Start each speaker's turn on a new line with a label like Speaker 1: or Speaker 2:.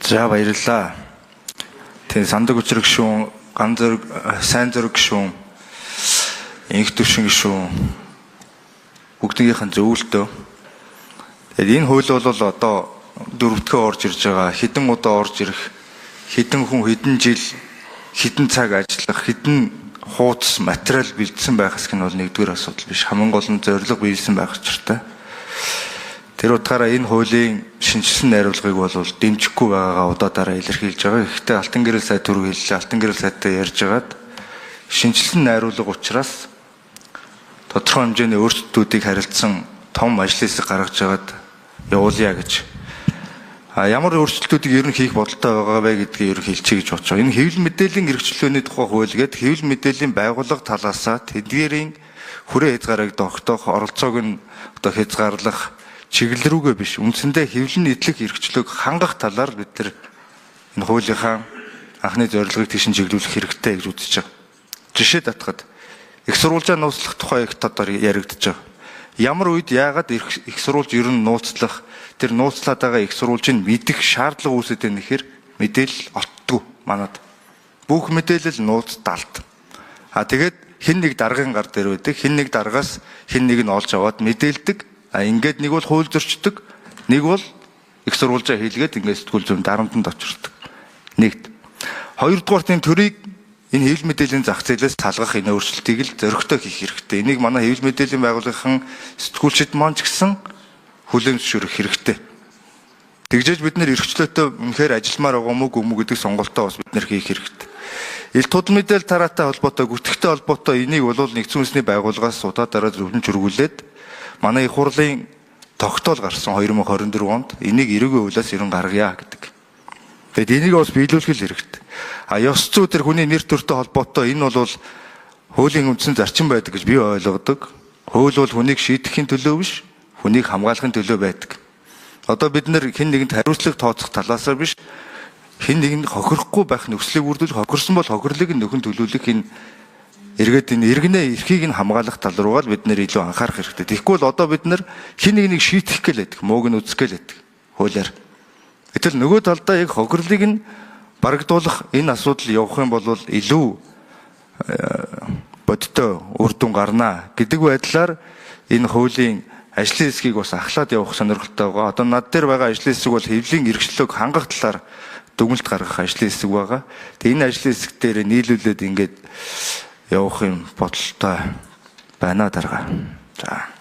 Speaker 1: За, баярлалаа. Тэгээ сандаг учраг гишүүн, ган зэрэг, сайн зэрэг гишүүн, инх төвшин гишүүн бүгднийхэн зөвлөлтөө. Тэгээд энэ хууль бол одоо дөрөвдгөө орж ирж байгаа. Хэдэн удаа орж ирэх, хэдэн хүн хэдэн жил, хэдэн цаг ажиллах, хэдэн хууц материал бэлдсэн байх хэсэг нь бол нэгдүгээр асуудал биш. Хамгийн гол нь зорилго биелсэн байх учиртай. Тэр утгаараа энэ хуулийн шинжилсэн найруулгыг бол дэмжихгүй байгаагаа удаа дараа илэрхийлж байгаа. Гэхдээ Алтан гэрэл сайд түрүү хэллээ. Алтан гэрэл сайдтай ярьж байгаад шинжилсэн найруулга учраас тодорхой хэмжээний өөрчлөлтүүдийг харилцсан том ажлын хэсэг гаргаж байгаад явуулъя гэж. А ямар өөрчлөлтүүдийг ер нь хийх бодолтой байгаа вэ гэдгийг ер нь хэлчихье гэж бодож байгаа. Энэ хэвлэл мэдээллийн эрхчлөөний тухай хууль гээд хэвлэл мэдээллийн байгууллага талаасаа тэдгээрийн хүрээ хязгаарыг тогтоох, оролцоог нь одоо хязгаарлах чиглэл рүүгээ биш, үндсэндээ хэвлэл нийтлэх эрхчлөөг хангах талаар бид нар энэ хуулийнхаа анхны зорилгыг тийш нь чиглүүлэх хэрэгтэй гэж үзэж байгаа. Жишээ татхад их сурвалжаа нууцлах тухай их тодор яригдж байгаа. Ямар үед яагаад их сурвалж ер нь нууцлах, тэр нууцлаад байгаа их сурвалжийг мэдэх шаардлага үүсэт байна гэхээр мэдээлэл олддгүй манад. Бүх мэдээлэл нууц далд. А тэгээд хэн нэг даргын гар дээр байдаг, хэн нэг даргаас хэн нэг нь олж аваад мэдээлдэг. А ингээд нэг бол хууль зөрчдөг, нэг бол их сурвалжаа хийлгээд ингээд сэтгүүл зүйн дарамтанд очирдаг. Нэгт. Хоёрдугаарт энэ төрийг энэ хэвлэл мэдээллийн зах зээлээс салгах энэ өөрчлөлтийг л зоригтой хийх хэрэгтэй. Энийг манай хэвлэл мэдээллийн байгууллагын сэтгүүлчид маань ч гэсэн хүлээн зөвшөөрөх хэрэгтэй. Тэгжээж бид нэр эрхчлөөтэй үнэхээр ажилламаар байгаа мó үгүй гэдэг сонголтоо бас бид нэр хийх хэрэгтэй. Ил тод мэдээлэл тараатай холбоотой, гүтгэхтэй холбоотой энийг бол нэгдсэн үндэсний байгууллагаас удаа дараа зөвлөмж өргүүлээд манай их хурлын тогтоол гарсан 2024 онд энийг эрүүгийн хуулиас ерөн гаргая гэдэг. Тэгэд энийг бас биелүүлэх хэрэгтэй. А ёс зүй тэр хүний нэр төртэй холбоотой энэ бол хуулийн үндсэн зарчим байдаг гэж би ойлгодог. Хууль бол хүнийг шийдэхин төлөө биш, хүнийг хамгаалахын төлөө байдаг. Одоо бид нэр хэн нэгэнд хариуцлага тооцох талаасаа биш, хэн нэгэнд хохирохгүй байх нөхцөлийг бүрдүүл, хохирсон бол хохирлыг нь нөхөн төлөвлөх энэ эргээд энэ иргэнэ эрхийг нь хамгаалах тал руугаа л бид нэр илүү анхаарах хэрэгтэй. Тэгэхгүй бол одоо бид нэр хэн нэгнийг шийтгэх гээл байдаг, мууг нь үзэх гээл байдаг хуулиар. Гэтэл нөгөө талдаа яг хохирлыг нь барагдуулах энэ асуудал явах юм бол илүү бодиттой үр дүн гарна гэдэг байдлаар энэ хуулийн ажлын хэсгийг бас ахлаад явах сонирхолтой байгаа. Одоо над дээр байгаа ажлын хэсэг бол хэвлэлийн эрхчлөөг хангах талаар дүгнэлт гаргах ажлын хэсэг байгаа. Тэгээ энэ ажлын хэсэг дээр нийлүүлээд ингээд явах юм бодолтой байна дарга. За.